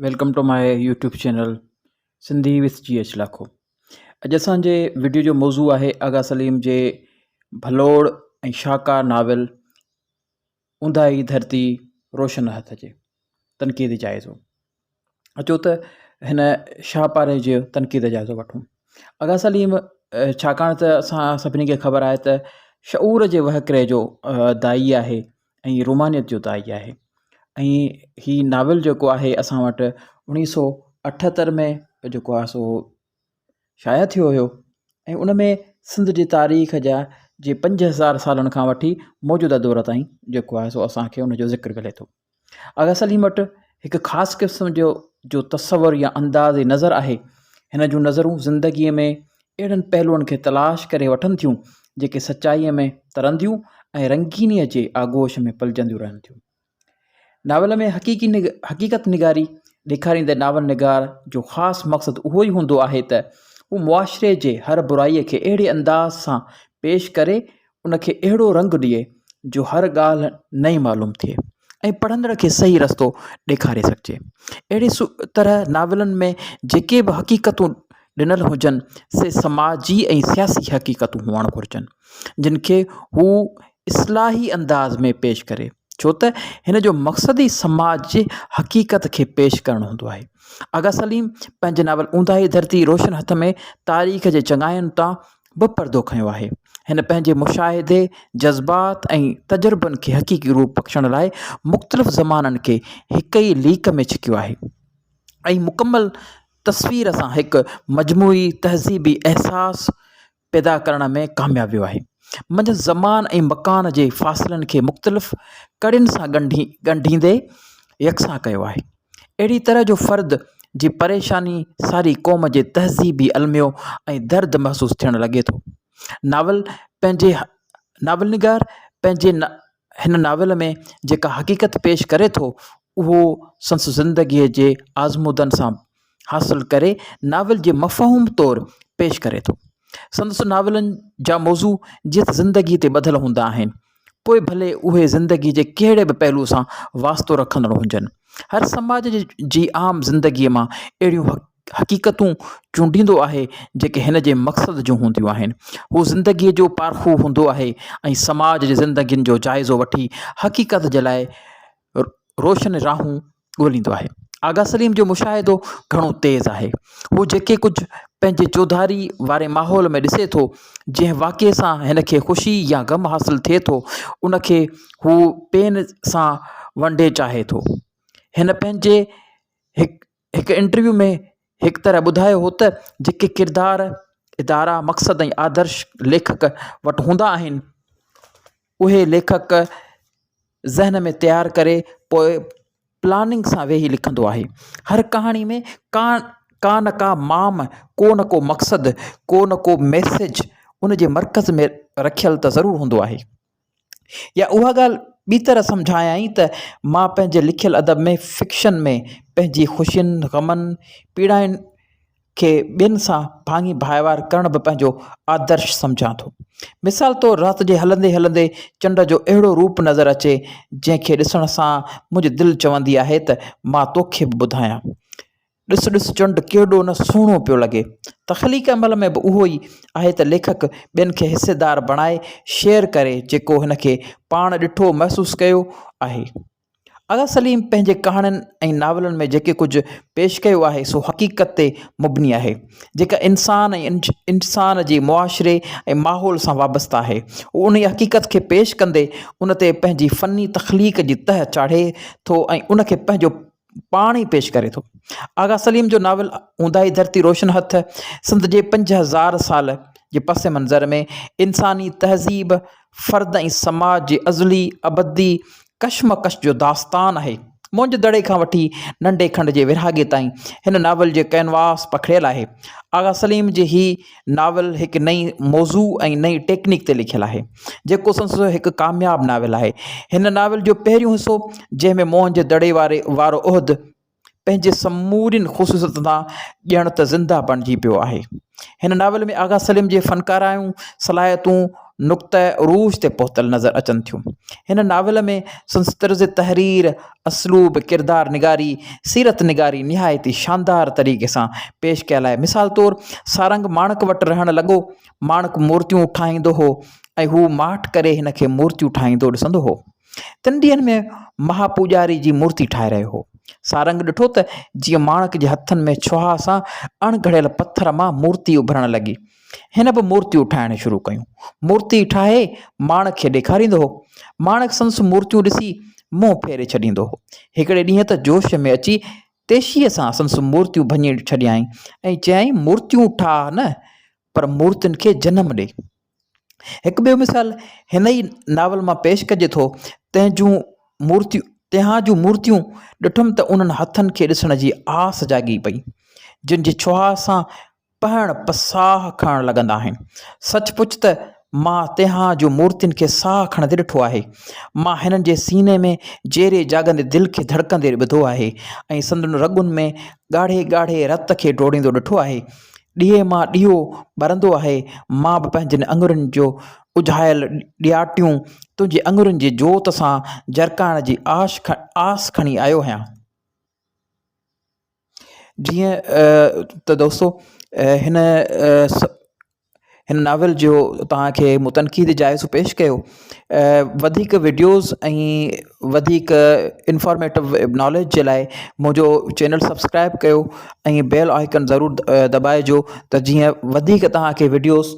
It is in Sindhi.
Welcome to my YouTube channel Sindhi with G H Lakho. اڄ اسان جي وڊيو جو موضوع آهي آغا سليم جي ڀلوڙ ۽ شاهڪار ناول اونداهي ڌرتي روشن هٿ جي تنقيدي جائزو. اچو ته هن شاهپاري جو تنقيدي جائزو وٺون. آغا سليم ڇاڪاڻ ته اسان سڀني کي خبر آهي ته شعور جي وهڪري جو داعي آهي ۽ رومانيت جو داعي آهي ۽ هي ناول جيڪو آهي اسان وٽ اڻويهه سو اٺهتر ۾ جيڪو آهي سو شايع ٿيو هيو ۽ ان ۾ سنڌ جي تاريخ جا جي 5000 سالن کان وٺي موجوده دور تائين جيڪو آهي سو اسانکي ان جو ذڪر ملي ٿو. آغا سليم وٽ هڪ خاص قسم جو جو تصور يا انداز نظر آهي. هن جون نظرون زندگيء ۾ اهڙن پهلوئن کي تلاش ڪري وٺن ٿيون، جيڪي سچائيء ۾ ترنديون ۽ رنگينيء جي آغوش ۾ پلجنديون رهن ٿيون. ناول ۾ حقيقي حقيقت نگاري ڏيکاريندي ناول نگار جو خاص مقصد اهو ئي هوندو آهي ته هو معاشري جي هر برائيء کي اهڙي انداز سان پيش ڪري ان کي اهڙو رنگ ڏئي جو هر ڳالهه نئين معلوم ٿئي ۽ پڙهندڙ کي صحيح رستو ڏيکاري سگهجي. اهڙي طرح ناولن ۾ جيڪي به حقيقتون ڏنل هجن سي سماجي ۽ سياسي حقيقتون هئڻ گهرجن جن کي هو اصلاحي انداز ۾ پيش ڪري ڇو ته هن جو مقصد ئي سماج جي حقيقت کي پيش ڪرڻ هوندو آهي. آغا سليم پنهنجي ناول اونداهي ڌرتي روشن هٿ ۾ تاريخ جي چڱاين تان به پردو کنيو آهي. هن پنهنجي مشاهدي، جذبات ۽ تجربن کي حقيقي روپ بخشڻ لاء مختلف زمانن کي هڪ ئي ليڪ ۾ ڇڪيو آهي ۽ مڪمل تصوير سان هڪ مجموعي تهذيبي احساس پيدا ڪرڻ ۾ ڪامياب ويو آهي. منجهس زمان ۽ مڪان جي فاصلن کي مختلف ڪڙين سان ڳنڍي ڳنڍيندي يڪسان ڪيو آهي. اهڙي طرح جو فرد جي پريشاني ساري قوم جي تهذيبي الميو ۽ درد محسوس ٿيڻ لڳي ٿو. ناول پنهنجي ناول نگار پنهنجي هن ناول ۾ جيڪا حقيقت پيش ڪري ٿو اهو سندس زندگيء جي آزمودن سان حاصل ڪري ناول جي مفهوم طور پيش ڪري ٿو. سندس ناولن جا موضوع جيئن ته زندگيء تي ٻڌل هوندا آهن، پوء ڀلي اهي زندگيء جي ڪهڙي به پهلوء سان واسطو رکندڙ هجن. هر سماج جي عام زندگيء مان اهڙيون حقيقتون چونڊيندو آهي، جيڪي هن جي مقصد جون هونديون آهن. هو زندگيء جو پارکو هوندو آهي ۽ سماج جي زندگين جو جائزو وٺي حقيقت جي لاء روشن راهون ڳوليندو آهي. آغا سليم جو مشاهدو گهڻو تيز آهي. هو جيڪي ڪجهه پنهنجي چوڌاري واري ماحول ۾ ڏسي ٿو، جنهن واقعي سان هن کي خوشي يا غم حاصل ٿئي ٿو، ان کي هو پين سان ونڊي چاهي ٿو. هن پنهنجي هڪ انٽرويو ۾ هڪ طرح ٻڌايو هو ته جيڪي ڪردار، ادارا، مقصد ۽ آدرش ليکڪ وٽ هوندا آهن، اهي ليکڪ ذهن ۾ تيار ڪري پوء پلاننگ سان ويهي لکندو آهي. هر ڪهاڻي ۾ ڪا ڪا نه ڪا مام، ڪو نه ڪو مقصد، ڪو نه ڪو ميسيج ان جي مرڪز ۾ رکيل ته ضرور هوندو آهي. يا اها ڳالهه ٻي طرح سمجهايائين ته مان پنهنجي لکيل ادب ۾ فڪشن ۾ پنهنجي خوشين، غمن، پيڙائن کي ٻين سان ڀاڱي ڀائيوار ڪرڻ به پنهنجو آدرش سمجهان ٿو. مثال طور رات جي هلندي هلندي چنڊ جو اهڙو روپ نظر اچي جنهن کي ڏسڻ سان منهنجي دل چوندي آهي ته مان توکي به ٻڌايان. ڏس ڏس چنڊ ڪيڏو نه سهڻو پيو لڳي. تخليق عمل ۾ به اهو ئي آهي ته ليکڪ ٻين کي حصيدار بڻائي شيئر ڪري جيڪو هن کي پاڻ ڏٺو محسوس ڪيو آهي. آغا سليم پنهنجي ڪهاڻين ۽ ناولن ۾ جيڪي ڪجهه پيش ڪيو آهي سو حقيقت تي مبني آهي، جيڪا انسان ۽ انسان جي معاشري ۽ ماحول سان وابسته آهي. هو انهيء حقيقت کي پيش ڪندي ان تي پنهنجي فني تخليق جي تهه چاڙهي ٿو ۽ ان کي پنهنجو پاڻ ئي پيش ڪري ٿو. آغا سليم جو ناول اونداهي ڌرتي روشن هٿ سنڌ جي 5000 سال جي پس منظر ۾ انساني تهذيب، فرد ۽ سماج جي ازلي، ابدي ڪشمڪش جو داستان آهي. موهن جي دڙي کان وٺي ننڍي کنڊ جي ورهاڳي تائين هن ناول جي ڪئنواس پکڙيل آهي. آغا سليم جي هي ناول هڪ نئين موضوع ۽ نئين ٽيڪنيڪ تي لکيل آهي، جيڪو سندس هڪ ڪامياب ناول آهي. هن ناول جو پهريون حصو جنهن ۾ موهن جي دڙي واري وارو عهد پنهنجي سمورين خصوصيتن سان ڄڻ ته زنده بڻجي پيو آهي. هن ناول ۾ آغا سليم جي فنڪاراڻيون صلاحيتون نقطه عروج تي پهتل نظر اچن ٿيون. هن ناول ۾ سندس طرز تحرير، اسلوب، ڪردار نگاري، سيرت نگاري نهايت ئي شاندار طريقي سان پيش ڪيل آهي. مثال طور سارنگ ماڻڪ وٽ رهڻ لڳو. ماڻڪ مورتيون ٺاهيندو هو ۽ هو ماٺ ڪري هن کي مورتيون ٺاهيندو ڏسندو هو. تن ڏينهن ۾ مها پوڄاري جي مورتي ٺاهي رهيو هو. سارنگ ڏٺو ته جيئن ماڻڪ جي هٿن ۾ ڇهاء سان اڻ گهڙيل پٿر مان مورتي اڀرڻ لڳي. هن به مورتيون ٺاهڻ شروع ڪيون. مورتي ٺاهي ماڻڪ کي ڏيکاريندو هو. ماڻڪ سندس مورتيون ڏسي منهن ڦيري ڇڏيندو هو. هڪڙي ڏينهن ته جوش ۾ اچي تيشيء سان سندس مورتيون ڀڃي ڇڏيائين ۽ چيائين، مورتيون ٺاهه نه پر مورتين کي جنم ڏي. هڪ ٻيو مثال هن ئي ناول مان پيش ڪجي ٿو، تنهن جون مورتيون تنهان جون مورتيون ڏٺم ته انهن هٿن کي ڏسڻ جي آس جاڳي پئي، جن جي ڇهاء سان پهڻ پساهه کڻڻ لڳندا آهن. سچ پچ ته مان تنهان جون مورتين کي ساهه کڻندي ڏٺو آهي. مان هنن جي سيني ۾ جيئري جاڳندي دل کي ڌڙڪندي ٻڌو آهي ۽ سندن رڳن ۾ ڳاڙهي ڳاڙهي رت کي ڊوڙيندو ڏٺو آهي. ڏيئي مان ڏيئو ٻرندو آهي. مان به پنهنجين اڱرين جو اجهايل ڏياٽيون تنهنجي اڱرين جي جوت سان جرڪائڻ جي آس کڻي آيو آهيان. جيئن ته دوستو هن هن ناول جو توهان کي مون تنقيدي جائزو پيش ڪيو وڌيڪ وڊيوز ۽ وڌيڪ انفارميٽو ناليج جي لاء منهنجو چينل سبسڪرائب ڪيو ۽ بيل آئڪن ضرور دٻائجو ته جيئن وڌيڪ توهان کي وڊيوز.